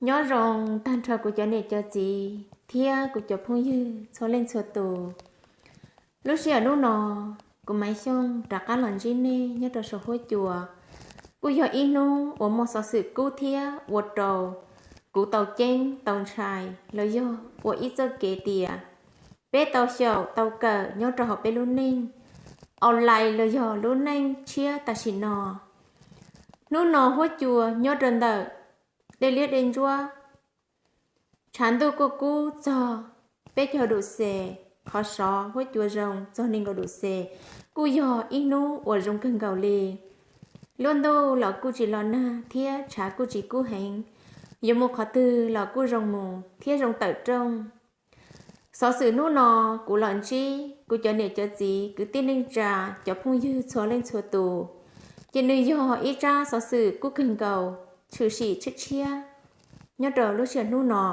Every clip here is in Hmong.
Nyob zoo tag nrho kuv cov niam cov txiv thiab kuv cov phooj ywg txhua leej txhua tus. Lub sij hawm hnub no, kuv Maiv Xyooj rov qab los ntsib nej nyob rau saum huab cua. Kuj yog ib hnub uas muaj xov xwm kub thiab ua rau kuv tau ceeb tau ntshai los yog ua ib txoj kev tias peb tau xyaum tau kawm nyob rau hauv peb lub neej online los yog lub neej tshiab tam sim no. Hnub no huab cua nyob rau ntawm dej liab dej ntsuab, tshav ntuj kuj kub txog peb caug dum xes, qhov sov huab cua zoo txog nees nkaum dum xes, kuj yog ib hnub uas zoo kawg nkaus li. Lub ntuj los kuj tsis los nag thiab tshav kuj tsis kub heev, yuav mus qhov twg los kuj zoo mus thiab zoo tawm rooj. Xov xwm hnub no kuv los ntsib kuv cov niam cov txiv kwv tij neej tsa cov phooj ywg txhua leej txhua tus, ces nws yog ib tsab xov xwm kub kawg nkaus, tshwm sim tshiab tshiab nyob rau lub sij hawm hnub no.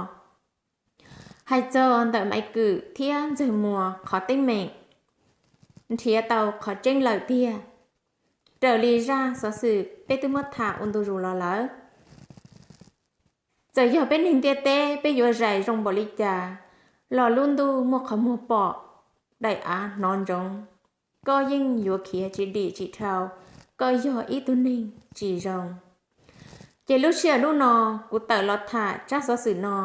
Hais txog ntawm Maiv Kwm thiab Ntxawg Muas qhov teeb meem, nrhiav tau qhov tseeb lawm tiag, raws li zaj xov xwm peb twb muab tham ua ntu zus los lawm. Txawm yog peb neeg ntiaj teb peb yuav zais zoo npaum li cas los lub ntuj muaj qhov muag pom, daim av hnov ntsoov, koj yeej yuav khiav tsis dim tsis dhau, koj yog ib tug neeg tsis zoo. Ces lub sij hawm hnub no kuv tawm los tham tsab xov xwm no,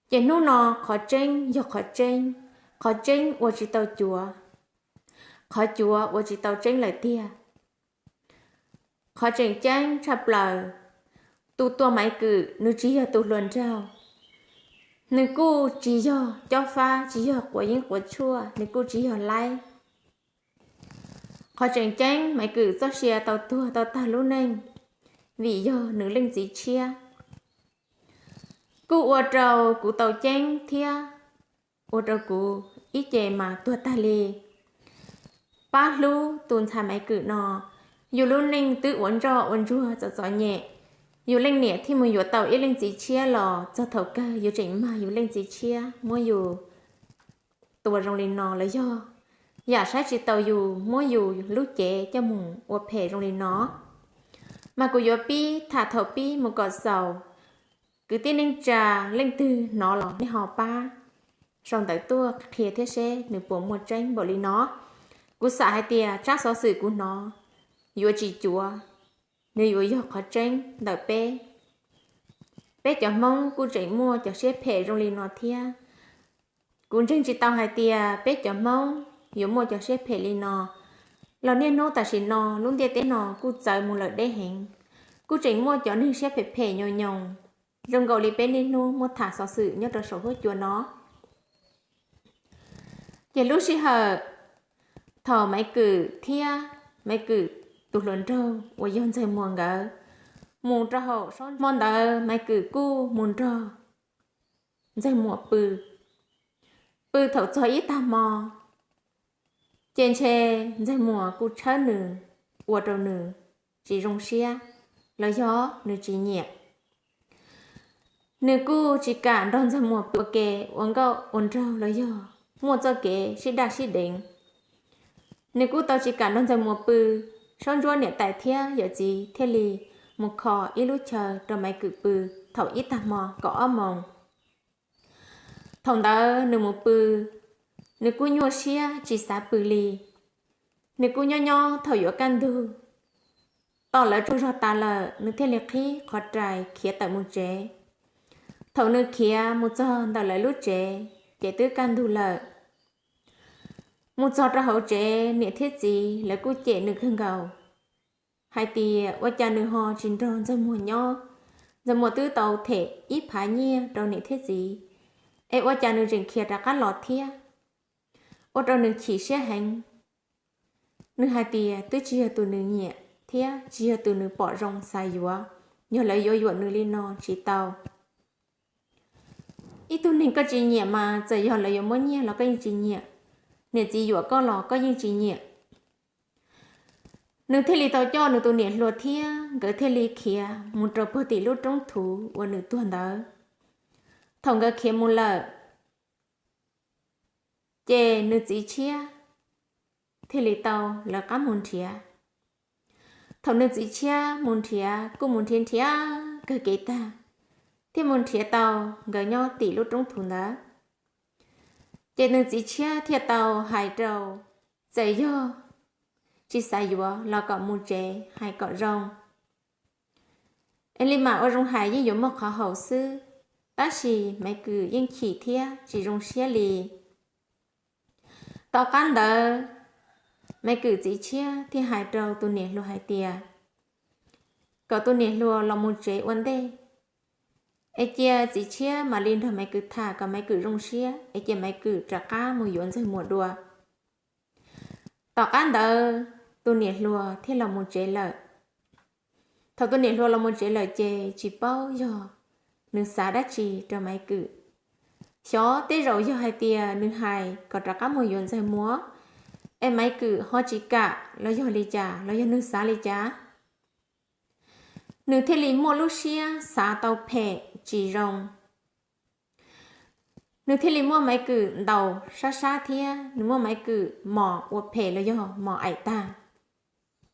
ces hnub no qhov tseeb yog qhov tseeb, qhov tseeb ua tsis tau cuav, qhov cuav ua tsis tau tseeb lawm tiag. Qhov tseem ceeb tshaj plaws, tus tua Maiv Kwm nws tsis yog tus hluas nraug, nws kuj tsis yog cob fab, tsis yog quav yeeb quav tshuaj, nws kuj tsis yog laib. Qhov tseem ceeb Maiv Kwm txoj sia tau tuag tau tag lub neej vim yog nws leej txiv tshiab, kuj ua rau kuv tau ceeb thiab ua rau kuv ib ce mas tuag tag li. Pab hlub tus ntxhais Maiv Kwm no, yus lub neej twb ua ntsoj ua ntsuag txom txom nyem, yus leej niam thiaj mus yuav tau ib leej txiv tshiab los txog thaum kawg yus tseem mag yus leej txiv tshiab muab yus tua zoo li no los yog yam saib tsis taus yus muab yus lub cev coj mus ua phem zoo li no. Mas kuv yuav pib tham thaum pib mus kom xaus, kwv tij neej tsa leej twg hnov los nej ho pab sau ntawv tuaj qhia thiab seb nws puas muaj tseeb npaum li no. Kuv xam hais tias tsab xov xwm kuv hnov yuav tsis cuav, nws yuav yog qhov tseeb ntawm peb. Peb cov Hmoob kuj tseem muaj cov siab phem zoo li no thiab. Kuv ntseeg tsis tau hais tias peb cov Hmoob yuav muaj cov siab phem li no los niaj hnub tam sim no lub ntiaj teb no kuj txawv mus lawm deb heev, kuj tseem muaj cov neeg siab phem phem nyoos nyoos zoo nkaus li peb niaj hnub muab tham xov xwm nyob rau saum huab cua no. Ces lub sij hawm thaum Maiv Kwm thiab Maiv Kwm tus hluas nraug uas yog Ntxawg Muas nkawd mus rau hauv sab hmo ntawd Maiv Kwm kuj mus nrog Ntxawg Muas pw. Pw thaum txog ib tag hmo, ces ntshe Ntxawg Muas kuj tshawb nws, ua rau nws tsis zoo siab los yog nws tsis nyiam. Nws kuj tsis kam nrog Ntxawg Muas pw ua ke ua nkauj ua nraug los yog muaj txoj kev sib daj sib deev. Nws kuj tau tsis kam nrog Ntxawg Muas pw, sab ntsuab niam tais thiab yawm txiv thiaj li mus kho ib lub chaw rau Maiv Kwm pw thaum ib tag hmo kaum ob moos. Thaum ntawd nws mus pw, nws kuj nyuaj siab tsis xav pw li. Nws kuj nyob nyob thaum yuav kaj ntug, tos lawv tsaug zog tas lawm nws thiaj li qhib qhov rais khiav tawm mus tsev. Thaum nws khiav mus txog ntawm lawv lub tsev ces twb kaj ntug lawm. Mus txog rau hauv tsev niam thiab txiv lawv kuj cem nws kawg nkaus hais tias ua cas nws ho tsis nrog Ntxawg Muas nyob. Ntxawg Muas twb tau them ib phav nyiaj rau niam thiab txiv, es ua cas nws tseem khiav rov qab los thiab, ua rau nws chim siab heev. Nws hais tias twb tsis yog tus nws nyiam thiab tsis yog tus nws pom zoo xav yuav, yog lawv yuav yuam nws li no tsis tau. Ib tug neeg koj tsis nyiam mas txawm yog lawv yuav muab nyiaj los koj yeej tsis nyiam, niam txiv yuam koj los koj yeej tsis nyiam. Nws thiaj li tau coj nws tus niam hluas thiab nkawd thiaj li khiav mus rau puag tim lub roob thuv uas nws tuag ntawd. Thaum nkawd khiav mus lawm, ces nws txiv tshiab thiaj li tau lawv qab mus nrhiav. Thaum nws txiv tshiab mus nrhiav kuj mus nrhiav nrhiav kawg kev tag, thiaj mus nrhiav tau nkawd nyob tim lub roob thuv ntawd. Ces nws txiv tshiab thiaj tau hais rau, txawm yog tsis xav yuav los kom mus tsev hais kom zoo. Es li mam ua zoo hais yeej yuav muaj qhov haum xwb, tab sis Maiv Kwm yeej chim thiab tsis zoo siab li. Tom qab ntawd Maiv Kwm txiv tshiab thiaj hais rau tus niam hluas hais tias kom tus niam hluas los mus tsev ua ntej, es cia txiv tshiab mam li nrog Maiv Kwm tham kom Maiv Kwm zoo siab, es cia Maiv Kwm rov qab mus yuav Ntxawg Muas dua. Tom qab ntawd tus niam hluas thiaj los mus tsev lawm. Thaum tus niam hluas los mus tsev lawm ces tsis paub yog nws xav dab tsi rau Maiv Kwm. Xyov tej zaum yog hais tias nws hais kom rov qab mus yuav Ntxawg Muas, es Maiv Kwm ho tsis kam los yog li cas, los yog nws xav li cas, nws thiaj li muaj lub siab xav tau phem tsis zoo. Nws thiaj li muab Maiv Kwm ntaus sab sab thiab nws muab Maiv Kwm mos ua phem los yog mos aim tag.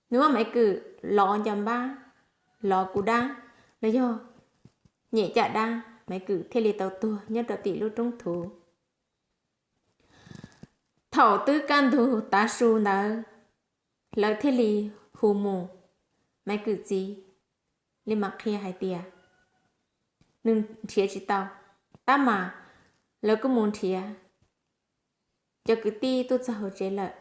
Nws muab Maiv Kwm lov nco npab, lov kuv dab, los yog nyem caj dab, Maiv Kwm thiaj li tau tuag nyob rau tim lub roob thuv. Thaum twb kaj ntug tav su ntawd, lawv thiaj li hu mus. Maiv Kwm txiv li mam qhia hais tias nws nrhiav tsis tau, tab mas lawv kuj mus nrhiav cov kwv tij tuaj txog hauv tsev lawm.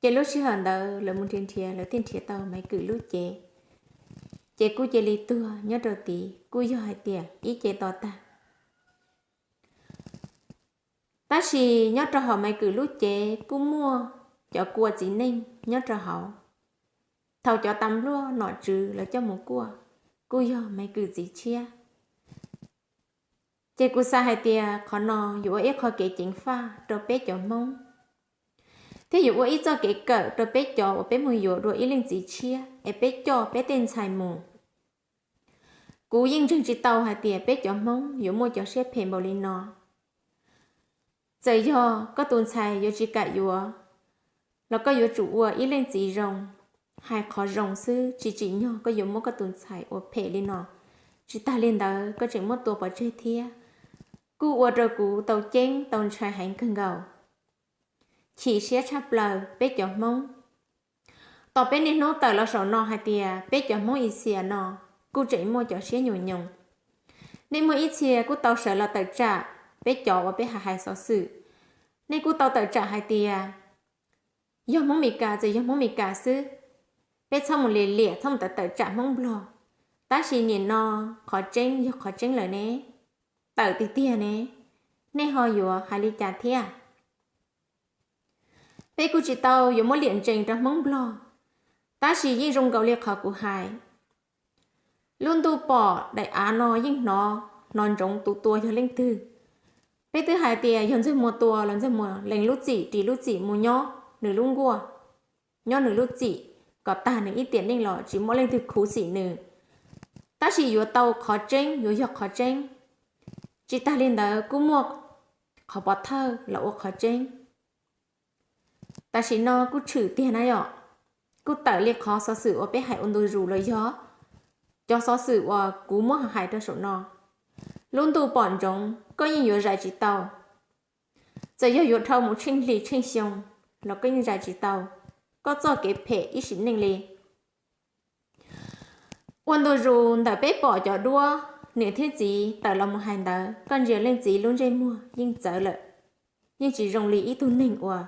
Ces lub sij hawm ntawd lawv mus nrhiav nrhiav, lawv thiaj nrhiav tau Maiv Kwm lub cev. Ces kuj cia li tuag nyob rau tid, kuj yog hais tias ib ce to tag. Tab sis nyob rau hauv Maiv Kwm lub cev kuj muaj cov kua txiv neej nyob rau hauv. Thaum cov tas npluaj nom tswv lawv coj mus kuaj, kuj yog Maiv Kwm txiv tshiab. Ces kuv xav hais tias qhov no yuav ua ib qho kev ceev faj rau peb cov Hmoob, thiab yuav ua ib txoj kev kawm rau peb cov uas peb mus yuav dua ib leej txiv tshiab es peb coj peb tej ntxhais mus. Kuv yeej ntseeg tsis tau hais tias peb cov Hmoob yuav muaj cov siab phem npaum li no. Txawm yog koj tus ntxhais yuav tsis kam yuav, los koj yuav tsum ua ib leej txiv zoo, hais qhov zoo xwb, tsis tsim nyog koj yuav muab koj tus ntxhais ua phem li no. Tsis tag li ntawd koj tseem muab tua pov tseg thiab, kuj ua rau kuv tau ceeb tau ntshai heev kawg nkaus. Chim siab tshaj plaws peb cov Hmoob. Tos peb niaj hnub tawm los saum no hais tias peb cov Hmoob Axias no kuj tseem muaj cov siab nyuam nyoos. Nej muaj ib txhia kuj tau sawv los tawm tsam peb cov uas peb hais hais xov xwm. Nej kuj tau tawm tsam hais tias yog Hmoob Meskas, txawm yog Hmoob Meskas xwb, peb txhob mus liam liam, txhob mus tawm tawm tsam Hmoob Nplog. Tab sis nim no qhov tseeb yog qhov tseeb lawm ne, tawm tiag tiag ne, nej ho yuav hais li cas thiab? Peb kuj tsis tau yuav muab liam ntsees rau Hmoob Nplog, tab sis yeej zoo nkaus li qhov kuv hais. Lub ntuj pom daim av no yeej hnov, hnov ntsoov tus tua yog leej twg. Peb twb hais tias yog Ntxawg Muas tua los Ntxawg Muas lees lub txim ris lub txim mus nyob nws lub nkuaj, nyob nws lub txim kom tag nws ib tiam neej los tsis muaj leej twg khuv xim nws. Tab sis yuav tau qhov tseeb, yuav yog qhov tseeb. Tsis tag li ntawd kuj muaj qhov pov thawj los ua qhov tseeb. Tam sim no kuj tshwm tiag na yom, kuj tawm li qhov xov xwm uas peb hais ua ntu zus los yog cov xov xwm uas kuv muab hais rau saum no. Lub ntuj pom ntsoov koj yeej yuav zais tsis tau. Txawm yog yuav dhau mus tsheej hli tsheej xyoo los koj yeej zais tsis tau koj txoj kev phem ib sim neej li. Ua ntu zus ntawm peb pom cov duab niam thiab txiv tawm los mus hais ntawd, koj ntsia leej txiv lub ntsej muag yeej txawv lawm, yeej tsis zoo li ib tug neeg uas